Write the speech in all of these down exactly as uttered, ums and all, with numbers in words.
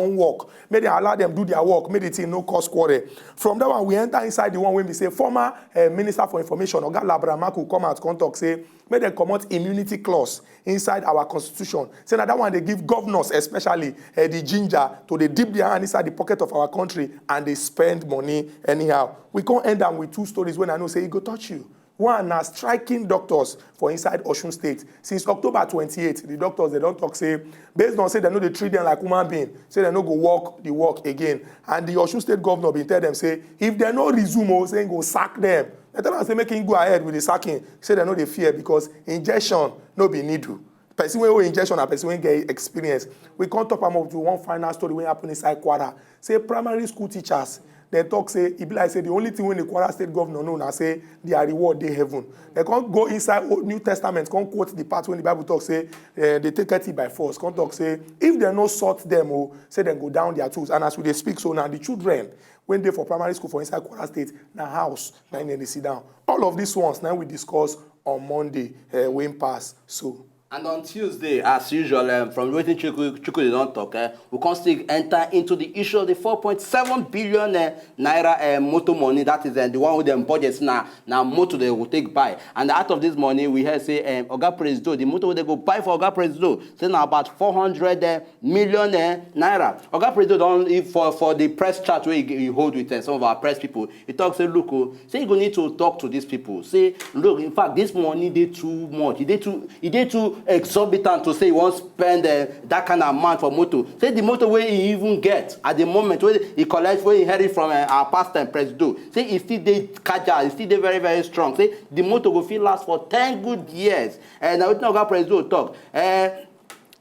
own work, make dem allow dem do their work, make the thing no cause quarrel. From that one, we enter inside the one wey be say former eh, Minister for Information, Oga Labramaku, come out come talk say make dem comot immunity clause inside our constitution. Say na that one dey give governors especially eh, the ginger to dey dip their hand inside the pocket of our country and dey spend money anyhow. We come end am with two stories wey I know say e go touch you. One na striking doctors for inside Osun State. Since October twenty-eight, the doctors dem don talk say based on say dem no dey treat dem like human being, say dem no go work the work again. And the Osun State governor bin tell dem say if dem no resume o, say im go sack dem. Dem tell am say make im go ahead with the sacking, say dem no dey fear because injection no be needle. Person wey hold injection na person wey get experience. We come top am up to one final story wey happen inside Kwara. Say primary school teachers dem talk say e be like say the only thing wey the Kwara State governor know na say their reward dey heaven. Dem come go inside Old New Testament come quote the part wey the Bible talk say eh, they take it by force. Come talk say if dem no sort dem o, say dem go down their tools. And as we dey speak so now, the children wey dey for primary school for inside Kwara State na house na im dem dey sit down. All of these ones na im we discuss on Monday eh, wey pass so. And on Tuesday, as usual, um, from wetin Chuku, Chuku dey don talk, eh, we come still enter into the issue of the four point seven billion eh, naira eh, motor money. That is eh, the one wey dem budget na na motor they go take buy. And out of this money, we hear say um, Oga Presido, the motor wey they go buy for Oga Presido, say na about four hundred eh, million eh, naira. Oga Presido don if for for the press chat wey he, he hold with eh, some of our press people, he talk say look o, say you go need to talk to these people. Say look, in fact, this money dey too much. E dey too e dey too exorbitant to say you wan spend uh, that kind of amount for motor. Say the motor wey he even get at the moment wey he collect wey he inherit from uh, our past time Presido. Say e still dey kaja, e still dey very very strong. Say the motor go fit last for ten good years. And na wetin Oga Presido talk. Uh,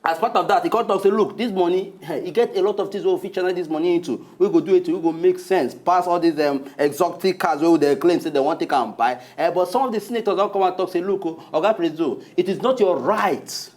as part of that, he come talk say look, this money eh, e get a lot of things wey we fit channel this money into, we go do it, we go make sense pass all these um, exotic cars wey dey claim say dem wan take am buy. Eh, but some of the senators don come out talk say look o, Oga Presido, it is not your right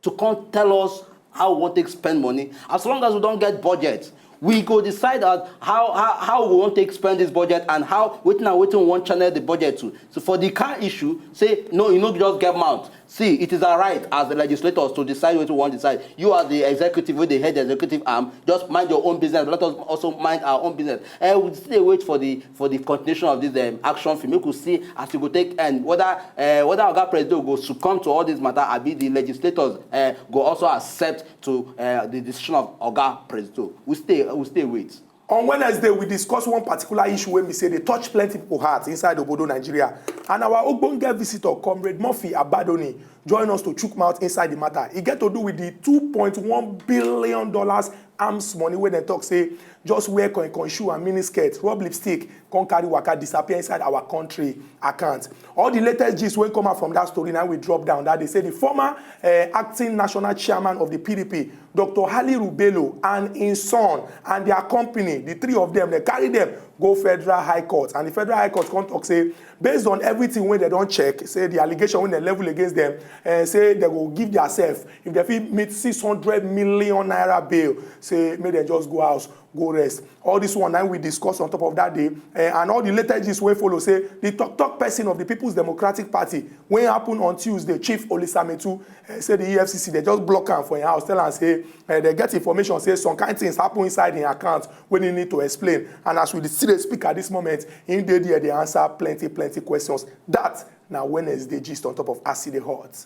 to come tell us how we wan take spend money. As long as we don get budget, we go decide as how how how we wan take spend this budget and how wetin and wetin we wan channel the budget to. So for the car issue, say no, you no just get mouth. See, it is our right as the legislators to decide wetin we wan decide. You as the executive wey dey head the executive arm, just mind your own business. Let us also mind our own business. And we still dey wait for the for the continuation of this um, action film. Make we see as e go take end. Whether uh, whether Oga Presido go succumb to all this matter, abi the legislators uh, go also accept to uh, the decision of Oga Presido. We stay we stay wait. On Wednesday, we discuss one particular issue wey be say dey touch plenty people heart inside obodo Nigeria. And our ogbonge visitor, Comrade Murphy Abadoni, join us to chook mouth inside the matter. E get to do with the two point one billion dollars arms money wey dem talk say just wear coin coin shoe and mini skirt, rub lipstick, come carry waka disappear inside our country account. All the latest gist wey come out from that story na we drop down that day say the former uh, acting national chairman of the P D P, Doctor Haliru Bello and his son and their company, the three of them, they carry them go federal high court, and the federal high court come talk say based on everything wey dem don check, say the allegation wey dem level against them, uh, say they go give theirself if they fit meet six hundred million naira bail, say make dem just go house go rest. All this one na we discuss on top of that day, uh, and all the latest gist wey follow say the talk talk person of the People's Democratic Party wey happen on Tuesday, Chief Olisametu, uh, say the E F C C they just block am for im house, tell am say uh, they get information say some kind things happen inside im account wey he need to explain. And as we still dey speak at this moment, im dey there dey answer plenty plenty questions. That na Wednesday gist on top of As E Dey Hot.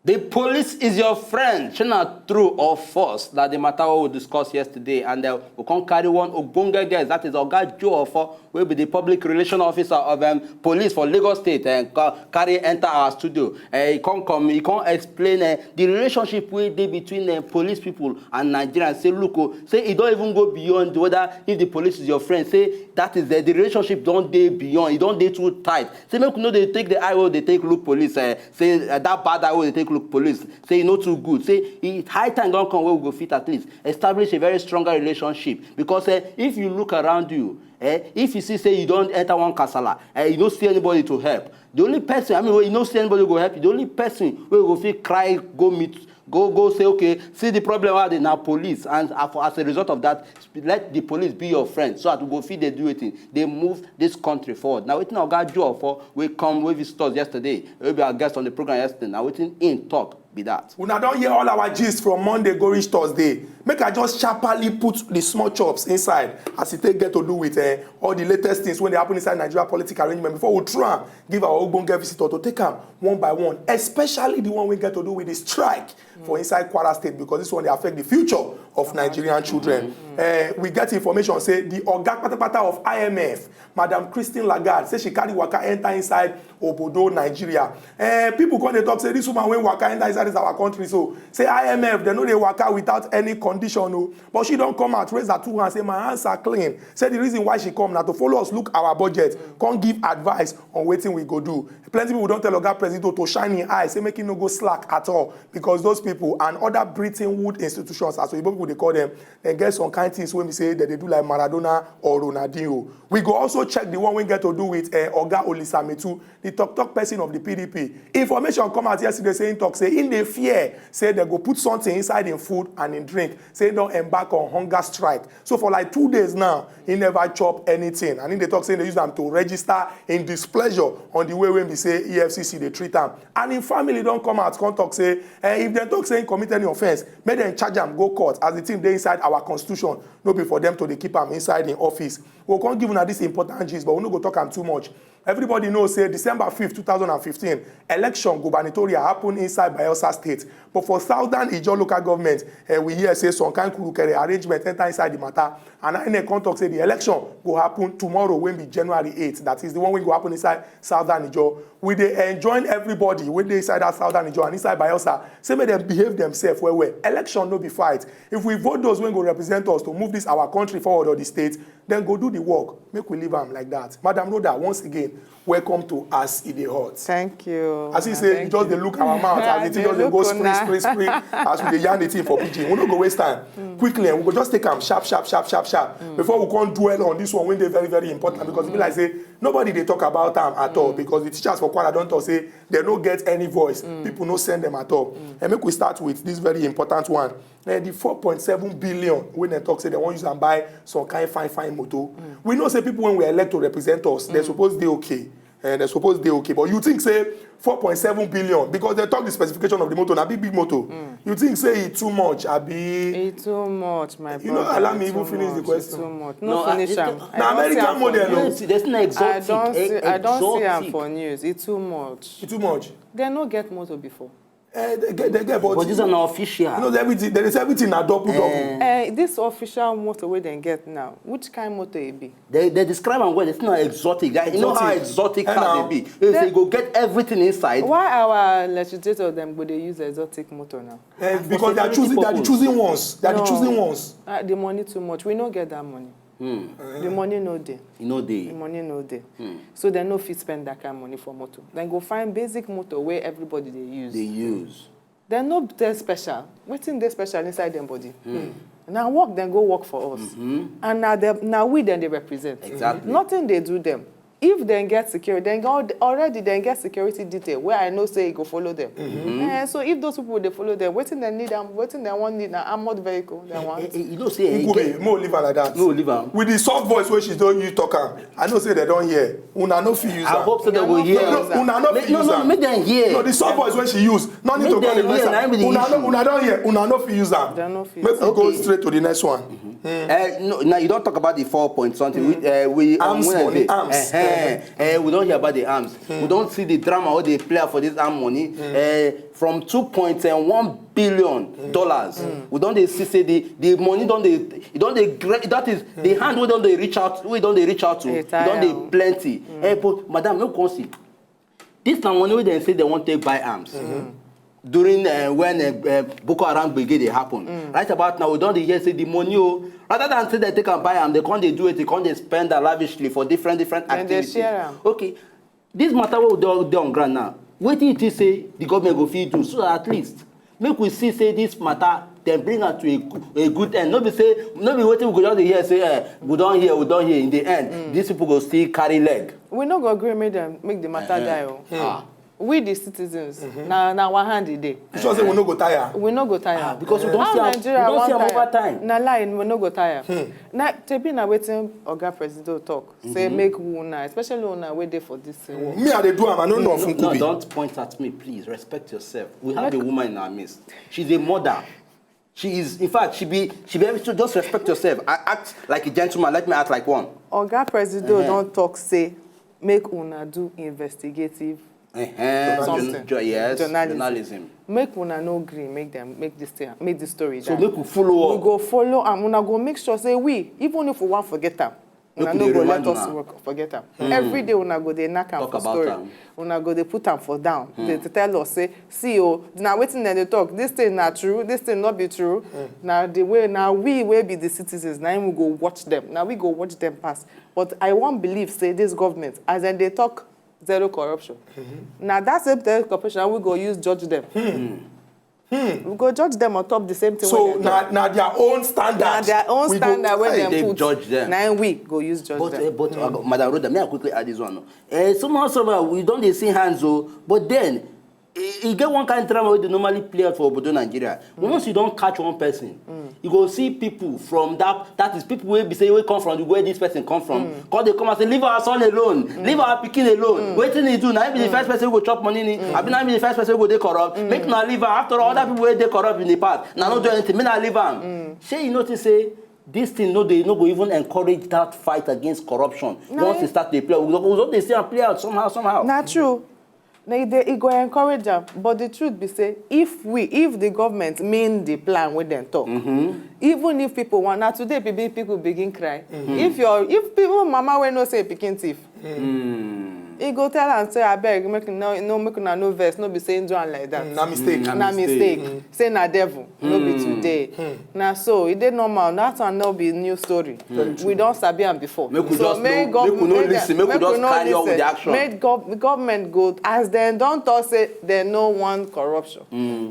The police is your friend. Shey na true or false? Na the matter wey we discuss yesterday, and uh, we come carry one ogbonge guest, that is Oga Joe Ofo, wey be the public relation officer of um, police for Lagos State, and uh, carry enter our studio. Uh, he come come, he come explain uh, the relationship wey dey between uh, police people and Nigerians. Say look o, say e don even go beyond whether if the police is your friend. Say that is uh, the relationship don dey beyond, e don dey too tight. Say make we no dey take the eye wey dey take look police. Uh, say uh, that bad eye wey dey take look police, say e no too good. Say e high time don come wey we go fit at least establish a very stronger relationship, because uh, if you look around you, eh, if you see say you don enter one kasala, eh, you no see anybody to help, the only person, I mean, wey you no see anybody go help you, the only person wey go fit cry go meet, go go say okay, see the problem wey I dey na police. And uh, for, as a result of that, let the police be your friend so that we go fit dey do wetin dey move this country forward. Na wetin Oga Joe Ofo wey come wey visit us yesterday, wey be our guest on the program yesterday, na wetin im talk be that. Una don hear all our gist from Monday go reach Thursday. Make I just sharply put the small chops inside as e take get to do with eh, all the latest things wey dey happen inside Nigeria politic arrangement before we try and give our ogbonge visitor to take am one by one, especially the one wey get to do with the strike for inside Kwara State, because this one dey affect the future of Nigerian children. Eh, we get information say the oga patapata of I M F, Madam Christine Lagarde, say she carry waka enter inside obodo Nigeria. Eh, people come dey talk say this woman wey waka enter inside this our country, so say I M F dem no dey waka without any condition o. But she don come out, raise her two hands, say my hands are clean. Say the reason why she come na to follow us look our budget, come give advice on wetin we go do. Plenty people don tell oga Presido to shine im eye, say make im no go slack at all, because those people and other Bretton Woods institutions, as oyibo people dey call them, dem get some kind things wey be say dem dey do like Maradona or Ronaldinho. We go also check the one wey get to do with eh, oga Olisa Metuh, the talk talk person of the P D P. Information come out yesterday say im talk say im dey fear say dem go put something inside im food and im drink, say im don embark on hunger strike. So for like two days now, he never chop anything, and he dey talk say they use am to register in displeasure on the way wey be say E F C C dey treat am. And im family don come out come talk say eh, if dem talk say he commit any offence, make dem charge am go court, as the thing dey inside our constitution, no be for dem to dey keep am inside im office. We come give una this important gist, but we no go talk am too much. Everybody know say December fifth, two thousand and fifteen, election gubernatorial happen inside Bayelsa State. But for Southern Ijaw local government, eh, we hear say some kind kurukere arrangement enter inside the matter. And I N E C come talk say the election go happen tomorrow, wey be January eighth. That is the one wey go happen inside Southern Ijaw. We dey enjoin everybody wey dey inside that Southern Ijaw and inside Bayelsa, say make dem behave themselves well well. Election no be fight. If we vote those wey go represent us to move this our country forward or the state, dem go do the work. Make we leave am like that. Madam Rhoda, once again, welcome to As E Dey Hot. Thank you. As you say, you just dey look our mouth as the thing just dey go spring, spring, spring, as we dey yarn the thing for pidgin. We no go waste time. Quickly, eh, we go just take am sharp, sharp, sharp, sharp, sharp. Before we come dwell on this one wey dey very, very important, because e be like say nobody dey talk about am at all, because the teachers for Kwara don talk say dem no get any voice. People no send them at all. And make we start with this very important one. Eh, the four point seven billion wey dem talk say dem wan use am buy some kind fine fine motor. We know say people wey we elect to represent us, dem suppose dey okay. Eh, dem suppose dey okay. But you think say four point seven billion, because dem talk the specification of the motor, na big big motor. You think say e too much, abi? E too much, my brother. You no allow me even finish the question. Too much. No, finish am. Na American model o. There's no exotic. I don see am for news. E too much. E too much. Dem no get motor before. Eh, they get, they get, but, But this one na official. You know, everything, there is everything na double double. Eh, this official motor wey dem get now, which kind motor e be? They, they describe am well. It's not exotic. Like, you know how exotic Eh, car now. They be. They say go get everything inside. Why our legislator dem go dey use exotic motor now? Eh, because they are choosing, they are the chosen ones. They are the No. chosen ones. Ah, the money too much. We no get that money. The money no dey. You know they. The money no dey. So dem no fit spend that kind money for motor. Dem go find basic motor wey everybody dey use. They use. Dem no dey special. Wetin dey special inside dem body? Na work dem go work for us. And na dem, na we dem dey represent. Exactly. Nothing dey do dem. If dem get security, dem go, already dem get security detail wey I know say e go follow dem. Eh, so if those people dey follow dem, wetin dem need am, wetin dem wan need na armored vehicle dem wan. Eh, eh, you know say eh, Nkube, get- mo leave am like that. No, leave am. With the soft voice wey she don use talk am, I know say they don hear. Una no fit use I am. hope so they go hear. No, una no fit No, use no, am. Make them hear. No, the soft voice wey she use, no need to Make call them the hear, person. Na be the Una issue. No, una don hear. Una no fit use am. Dem no fit. Make we go Okay. Straight to the next one. Uh, no, now you don't talk about the four point something. We, uh, we Arms on money, Wednesday. arms. Uh-huh. Uh, we don't hear about the arms. We don't see the drama or the player for this arm money. Uh, from two point one billion dollars, we don't dey see say the the money don dey e don dey gre- that is the hand wey don dey reach out wey don dey reach out to Dey e don dey tire. Plenty. Eh, but madam, no come see. This na money wey dem say dem wan take buy arms. During uh, when uh, uh, Boko Haram gbege dey happen. Right about now, we don dey hear say the money o, rather than say dem take am buy am, dem come dey do it, dem come dey spend am lavishly for different different Dem dey activities. Share am. Okay, this matter wey we don dey on ground now, wetin you think say the government go fit do so that at least make we see say this matter dem bring am to a, go- a good end. No be say no be wetin we go just dey hear say eh, we don hear, we don hear. In the end, these people go still carry leg. We no go gree make dem make the matter die o. Ah. We the citizens, na na our hand e dey. You sure say we no go tire? We no go tire. Because we don How see am, Nigeria we don wan see am tire? Over time. Na lie, we no go tire. Na tebi na wetin Oga Presido talk say make una, especially una wey dey for this thing work. Me, I dey do am. I no know of No, Nkube. Don't point at me, please. Respect yourself. We have a woman in our midst. She's a mother. She is, in fact, she be, she be able to just respect yourself. I act like a gentleman. Let me act like one. Oga Presido don talk say make una do investigative Uh-huh. Something. Jour- yes, Journalism. Journalism. Make una no gree make dem make this thing make this story So down. Make we follow We up. Go follow am. Una go make sure say we, even if we wan forget am, Make una we no dey go let remind us una. Work, forget am. Every day una go dey knack am Talk for about story. Am. Una go dey put am for down. Dey dey tell us say, see o, na wetin dem dey talk. This thing na true. This thing no be true. Na the way, na we wey be the citizens, na im we go watch them. Na we go watch them pass. But I wan believe say this government, as dem dey talk zero corruption, na that same zero corruption na we go use judge them. We go judge them on top the same thing. So Wey dem do. Na na their own standard. Na their own We go- standard wey Hey, dem they put. Judge them. Na im we go use judge But them. Uh, but uh, Madam Rhoda, may I quickly add this one? Uh, somehow, somehow, we don dey see hands o. But then, e e get one kind drama wey dey normally play out for obodo Nigeria. Once you don catch one person, you go see people from that, that is people wey be say wey come from the where this person come from, come dey come and say, leave our son alone, leave our pikin alone. Wetin he do? Na him be the first person wey go chop money ni. Abi na him be the first person wey go dey corrupt. Make na leave am. After all, other people wey dey corrupt in the past, na no do anything. Make na leave am. Shey you notice say this thing no dey no go even encourage that fight against corruption. Once e start dey play, we don we don dey see am play out somehow somehow. Na true. Na e dey e go encourage am, but the truth be say if we if the government mean the plan wey dem talk, even if people wan, na today be big people begin cry. If your if people mama wey know say pikin thief, e go tell am say, abeg, make no no make una no vex, no be say im do am like that. Na mistake. Na Na mistake. Mistake. Say na devil, no be today. Na so e dey normal. That one no be new story. We don sabi am before. Make we So just make no- make we no government- listen, make we make just no carry on with the listen. Action. Make gov government go as dem don talk say dem no want corruption.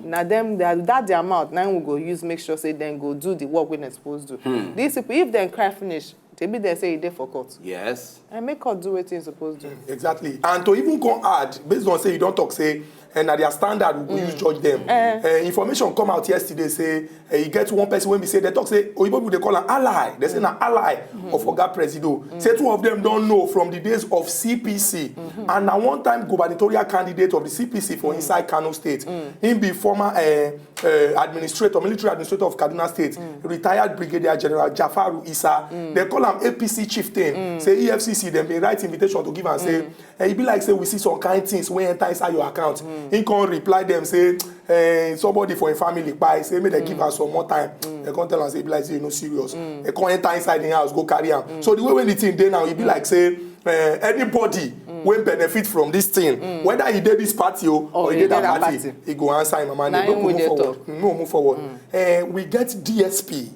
Na dem that that their mouth na im we go use make sure say dem go do the work wey dem suppose do. These people, if dem cry finish, shebi dem say e dey for court. Yes. And make court do wetin e suppose do. Exactly. And to even come add, based on say you don talk say, and na their standard we go use judge them. Uh, information come out yesterday say uh, e get one person wey be say dem talk say oyibo people dey call am ally. Dem say na ally of Oga Presido. Say two of them don know from the days of C P C, and na one time gubernatorial candidate of the C P C for inside Kano State. Him be former uh, uh, administrator, military administrator of Kaduna State, retired Brigadier General Jafaru Isa. Dem call am A P C chieftain. Say E F C C dem bin write invitation to give am say, eh, e be like say we see some kind things wey enter inside your account. He come reply dem say, eh, somebody for im family kpai, say make dem give am some more time. Dem come tell am say e be like say you no serious. Dem come enter inside im house go carry am. So the way wey the thing dey now, e be like say uh, anybody wey benefit from this thing, whether e dey this party o or e dey that party, e go answer im mama name. Make we move forward. Mm, make we move forward. Uh, we get D S P,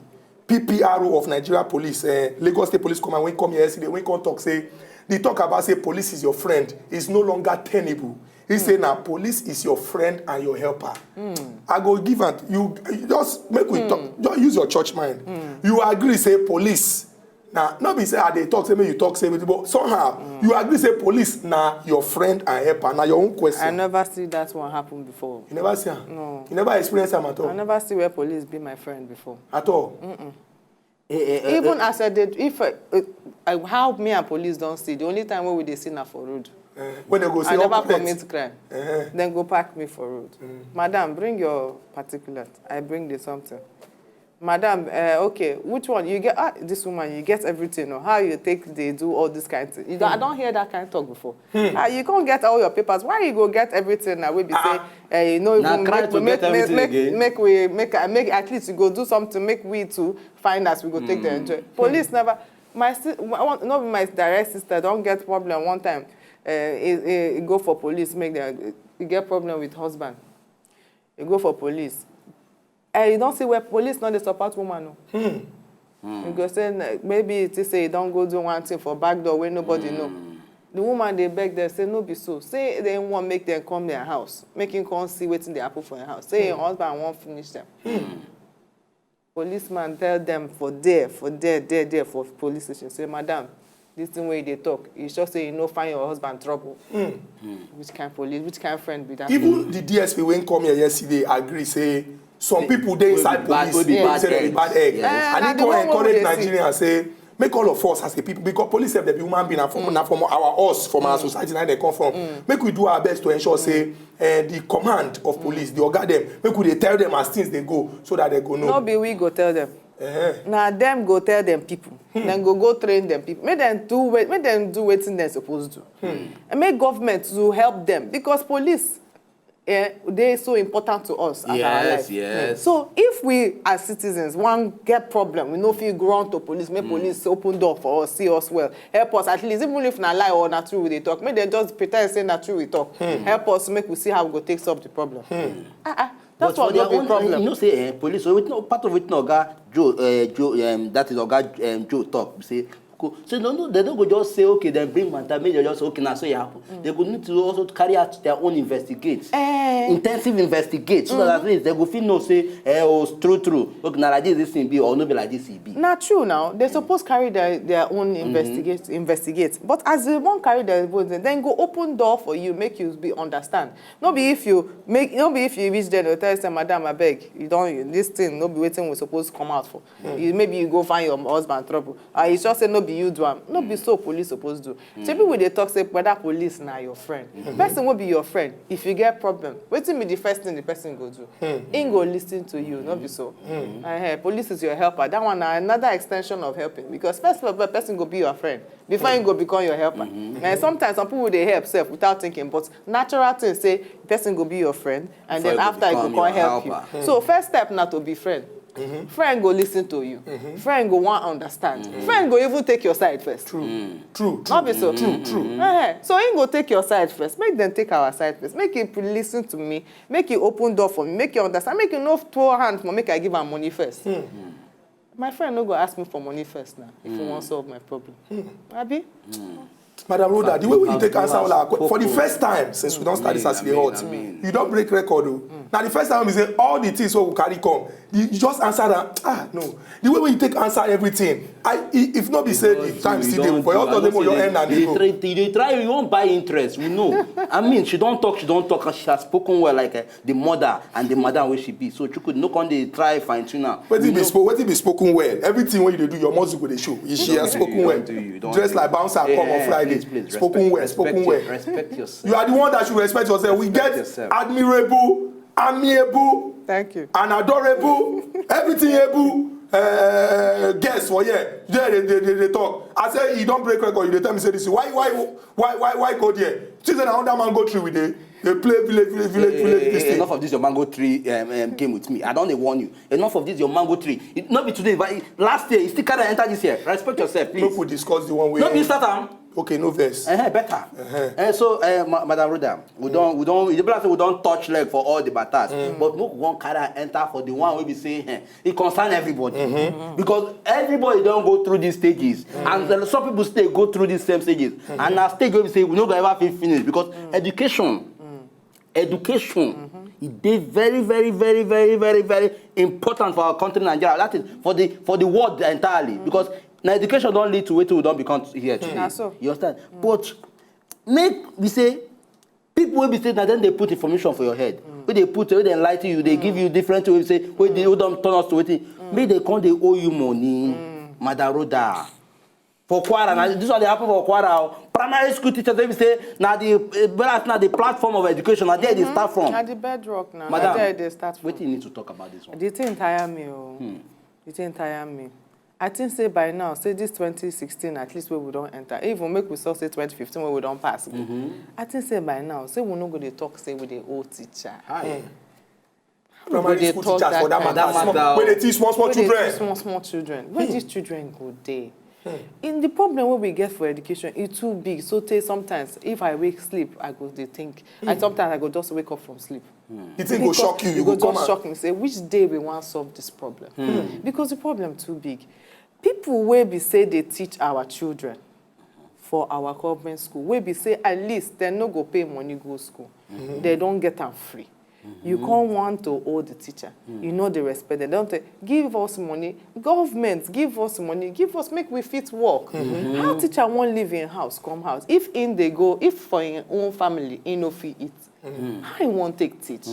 P P R O of Nigeria Police, uh, Lagos State Police Command, wey come here yesterday, wey come talk say the talk about say police is your friend is no longer tenable. He say na police is your friend and your helper. I go give am you you just make we talk. Just use your church mind. You agree say police na no be say I dey talk say make you talk say wetin, but somehow you agree say police na your friend and helper. Na your own question. I never see that one happen before. You never see am? No. You never experience am at all? I never see where police be my friend before. At all? Mm-mm. Even as I did, if I, I, how me and police don see, the only time wey we dey see na for road. Eh, when dem go say I never commit crime. Dem go park me for road. Madam, bring your particulars. I bring the something. Madam, uh, okay, which one? You get, ah, this woman, you get everything. Oh. How you take they do all this kind of thing? You don't, I don't hear that kind of talk before. Ah, you can't get all your papers. Why you go get everything now? We be say, eh, you know, even make, make, make, make we make, make at least you go do something. Make we too find as we go take them enjoy. Police never. My si- my one- no be my direct sister don get problem one time. Uh, e, e, e go for police make dem e get problem with husband. E go for police. Eh, you don see where police no dey support woman o. You go say na- maybe you think say you don go do one thing for back door wey nobody know. The woman dey beg dem say no be so. Say dem wan make dem come their house, make him come see wetin dey happen for im house. Say im husband wan finish dem. Policeman tell dem for there, for there, there, there for police station say, madam, this thing wey you dey talk, you sure say you no find your husband trouble? Which kind police, which kind friend be that? Even the D S P wey come here yesterday agree say some people dey inside police wey be bad egg. And he come encourage Nigerians say Make all of us as a people, because police sef, dem be human being, and from, na from our us, from our society, na dem come from. Make we do our best to ensure say, eh, the command of police, the oga dem, make we dey tell them as things dey go, so that they go know. No be we go tell them. Eh, Na dem go tell dem people. Dem go go train dem people. Make dem do wait, make dem do wetin dem suppose do. And make government to help dem, because police, eh, dey so important to us as our Yes, life. Yes. So if we as citizens wan get problem, we no fit run to police, make police open door for us, see us well, help us at least, even if na lie or na true we dey talk, make dem just pretend say na true we talk. Help us, make we see how we go take solve the problem. Ah ah, that's But one for their no be own, problem. You know say, eh, police. So wetin, part of wetin oga Joe, uh, Joe, um, that is oga, um, Joe talk be say, co- so no, no, they don't go just say, okay, then bring matter, make they just say, okay, now so it happen. They go need to also carry out their own investigate, Eh. Intensive investigate, so that at least they go fit know say, eh, oh, true, true. Okay, now like this, this thing be, or no be like this, it be. Na true now. They suppose carry their, their own investigate, investigate. But as they won't carry their own, then go open door for you, make you be understand. No be if you make, no be if you reach there, they'll tell you say, "Madam, abeg, you don't, this thing, no be wetin we suppose come out for." You, maybe you go find your husband trouble. Ah, you sure say no be you do am. No be so police suppose do. Shebi we dey talk say whether police na your friend. Person wey be your friend, if you get problem, wetin be the first thing the person go do? He go listen to you, no be so. Eh, police is your helper. That one na another extension of helping, because first of all, person go be your friend before he go become your helper. Na sometimes some people dey help sef without thinking, but natural thing say person go be your friend, and Before then he go after he go become come your help helper. You. So first step na to be friend. Friend go listen to you. Friend go wan understand. Friend go even take your side first. True, true, No be so. True, true. Eh, so he go take your side first. Make them take our side first. Make you listen to me. Make you open door for me. Make you understand. Make you no throw hand for make I give am money first. My friend no go ask me for money first now if you wan solve my problem. Abi? Madam Rhoda, the way wey you take You answer have all our que- for the spoken. first time since we don start this as e dey Amen, hot, amen. You don break record o. Na the first time we say all the things wey we carry come, you you just answer am. Ah, no. The way wey you take answer everything, I i- if no be say the time still dey, for your husband dey for your end and dey You go. try, you dey try, you wan buy interest. We know. I mean, she don talk, she don talk, and she has spoken well like, uh, the mother and the madam wey she be. So Chukwudi, no come dey try fine tune am. Wetin be spo- wetin be spoken well? Everything wey you dey do, your muscle go dey show. She has spoken well. Dress like bouncer come on Friday. Spoken well, spoken well. Respect yourself. You are the one that should respect yourself. We get admirable, amiable, Thank you. and adorable, everything able, uh, guests for here. There they, they, they, they talk. I say you don break record. You dey tell me say this. Why why why why why go there? Since na under mango tree we dey dey play village village village village this thing. Enough of this your mango tree, um, um, game with me. I don dey warn you. Enough of this your mango tree. It, no be today, but last year you still carry enter this year. Respect yourself, please. Make we discuss the one way. No be start am. Okay, no vex. Uh-huh, better. Uh-huh. And so, uh, Ma- Madam Rhoda, we don't, we don't, you be like say we don't touch leg for all the matters, but we won't carry and enter for the one wey be say, eh, it concern everybody, because everybody don't go through these stages, and then some people still go through these same stages, and na stage wey be say we no go ever fit finish because education, education, e dey very, very, very, very, very, very important for our country, Nigeria. That is for the, for the world entirely, because na education don lead to wetin we don become here today. Na so. You understand? But make we say people wey be say na dem dey put information for your head, wey dey put, wey dey enlighten you, dey give you different way, say wey dey, wey don turn us to wetin, make dem come dey owe you money, Madam Rhoda. For Kwara, na this one dey happen for Kwara o. Primary school teachers wey be say na the, eh, but na the platform of education, na there they start from. Na the bedrock now. Madam, Na there they start from. Wetin you need to talk about this one? The thing tire me o. The thing tire me. I think say by now, say this twenty sixteen, at least wey we don enter, even make we sure say twenty fifteen wey we don pass go. I think say by now, say we no go dey talk say we dey owe teacher. Hi. Primary We dey school talk teachers that for that kind. matter, That small- matter. Wey dey teach small small Wey dey children. teach small small children. Where these children go dey? In the problem wey we get for education, e too big. So tey sometimes if I wake sleep, I go dey think. I sometimes I go just wake up from sleep. The thing go shock you. You You go go come just out. Shock me. Say which day we wan solve this problem? Because the problem too big. People wey be say dey teach our children for our government school, wey be say at least dem no go pay money go school, dem don get am free. You come want to owe the teacher, you no dey respect dem. Dem don tell, give us money, government give us money, give us make we fit work. How teacher wan leave im house come house if im dey go, if for im own family im no fit eat? How im wan take teach?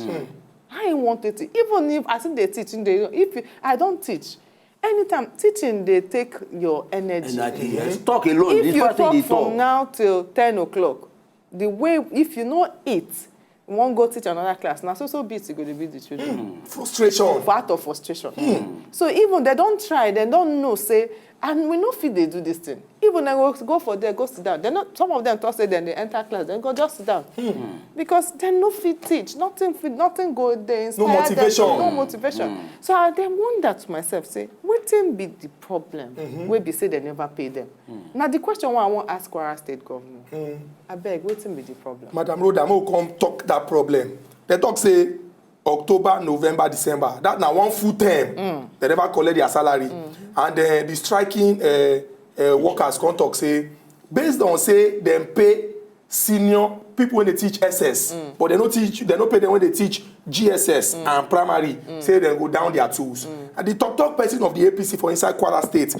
How im wan take teach? Even if as im dey teach, im dey, if I don teach, Anytime, teaching dey take your energy. Energy, yes. Talk alone. If The you fact say talk they from talk. Now till ten o'clock, the way, if you no eat, you wan go teach another class, na so so beat you go dey beat the children. Frustration. For out of frustration. So even they don try, they don know say, and we no fit dey do this thing. Even they go go for there, go sit down. They no, some of them talk say dem dey enter class, dem go just sit down. Because dem no fit teach. Nothing fit, nothing go dey inspire Motivation. Them. No motivation. So I dey wonder to myself say, wetin be the problem wey be say they never pay them? Na the question wey I wan ask Kwara State governor. Abeg, wetin be the problem? Madam Rhoda, make we come talk that problem. They talk say October, November, December. That na one full term. They never collect their salary. And uh, the striking uh, uh, workers come talk say, based on say dem pay senior people wey dey teach S S, but they no teach, they no pay them when they teach G S S and primary. Say dem go down their tools. And the talk talk person of the A P C for inside Kwara State, uh,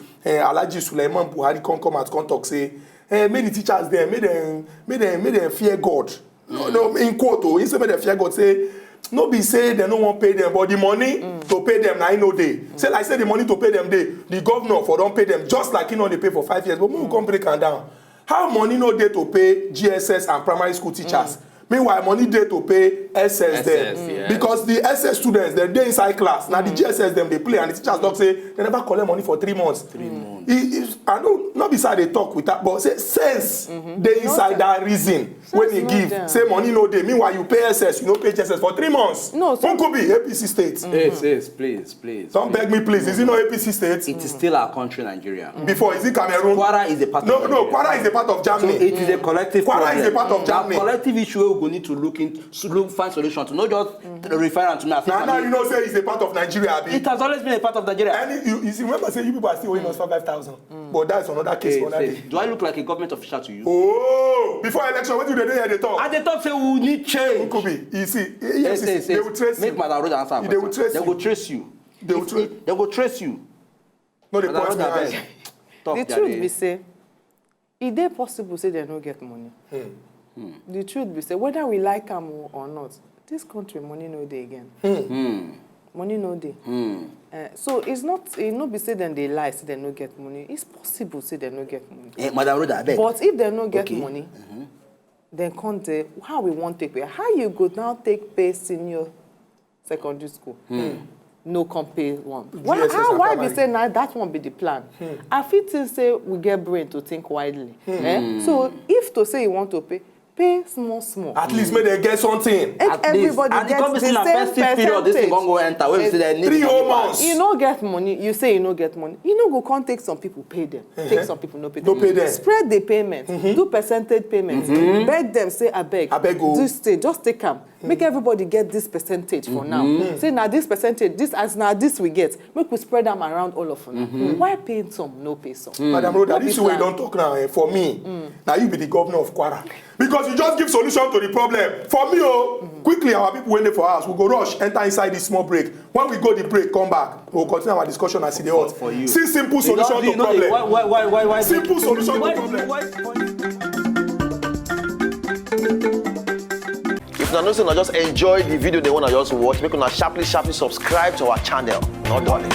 Alhaji Suleiman Buhari, come come out come talk say, eh, make the teachers dem, make dem, make dem, make dem fear God. No, no, in quote, oh, he say make dem fear God. Say no be say dem no wan pay them, but the money to pay them na e no dey. Say like say the money to pay them dey, the governor for don pay them just like he no dey pay for five years. But make we come break am down. How money no dey to pay G S S and primary school teachers? Meanwhile, money dey to pay S S dem. S S, yes. Because the S S students dem dey inside class. Na the G S S dem dey play, and the teachers talk say they never collect money for three months. Three months. I no, no be say I dey talk with that, but say sense dey inside that reason wey Sense dey no give. Dey. Say money no dey. Meanwhile, you pay S S, you no pay G S S for three months. No, so Who could be A P C state? Yes, yes, please, please. Don't beg me, please. Is it not A P C state? It is still our country, Nigeria. Before, is it Cameroon? Kwara is a part No, of no, Nigeria. Kwara is a part of So Germany. it is a collective Kwara problem. is a part of That Germany. Collective issue we go need to look into, look, find solution to, not just refer am to me. As if Now, I'm now a- you know say it's a part of Nigeria, abi? It has always been a part of Nigeria. Any, you, you see, remember say you people are still owing us five thousand, but that's another case Hey, for another say, day. Do I look like a government official to you? Oh, before election, what do they do here? They talk. I dey talk say we need change. Could be. You see, Yes, yes, yes, they yes. will trace Make you. Madam Roda answer. They will trace They you. Go trace you. They will If- trace. if- They go trace you. No, they Madam point me Roda, eyes. abeg. Talk, The jare. Truth be say, e dey possible say they no get money. The truth be say, whether we like am o- or not, this country money no dey again. Money no dey. Eh, so it's not, e no be say dem dey lie say dem no get money. It's possible say dem no get money. Eh, Madam Roda, abeg. But if dem no get Okay. Money, then come dey, how we wan take pay? How you go now take pay senior secondary school? No come pay one. Why, G S S how, and why be primary. Say na that one be the plan? I fit think say we get brain to think widely. Eh? So if to say you want to pay, pay small small. At least make they get something. Make everybody And get come the be same say na first thing period, this thing percentage. Gon go enter. Wey be say they need Three the whole money. Months. You no get money, you say you no get money. You no go come take some people pay them. Take some people no pay No them. Pay them. Spread the payment. Do percentage payment. Beg them say abeg. Abeg o. This thing, just take am. Make everybody get this percentage for now. Say na this percentage, this as na this we get. Make we spread am around all of una. Why pay some, no pay some? Madam Roda, No be this way you plan. Don't talk now. Eh, for me, now you be the governor of Kwara. Because you just give solution to the problem. For me, oh, quickly, our people went there for us. We go rush, enter inside this small break. When we go the break, come back. We'll continue our discussion as it is hot. For you. See simple You don't solution do- to no, problem. Why, why, why, why, why? Simple solution to Why- problem. why- If una know say una just enjoy the video dem wey una just watch, make una sharply sharply subscribe to our channel. No darling.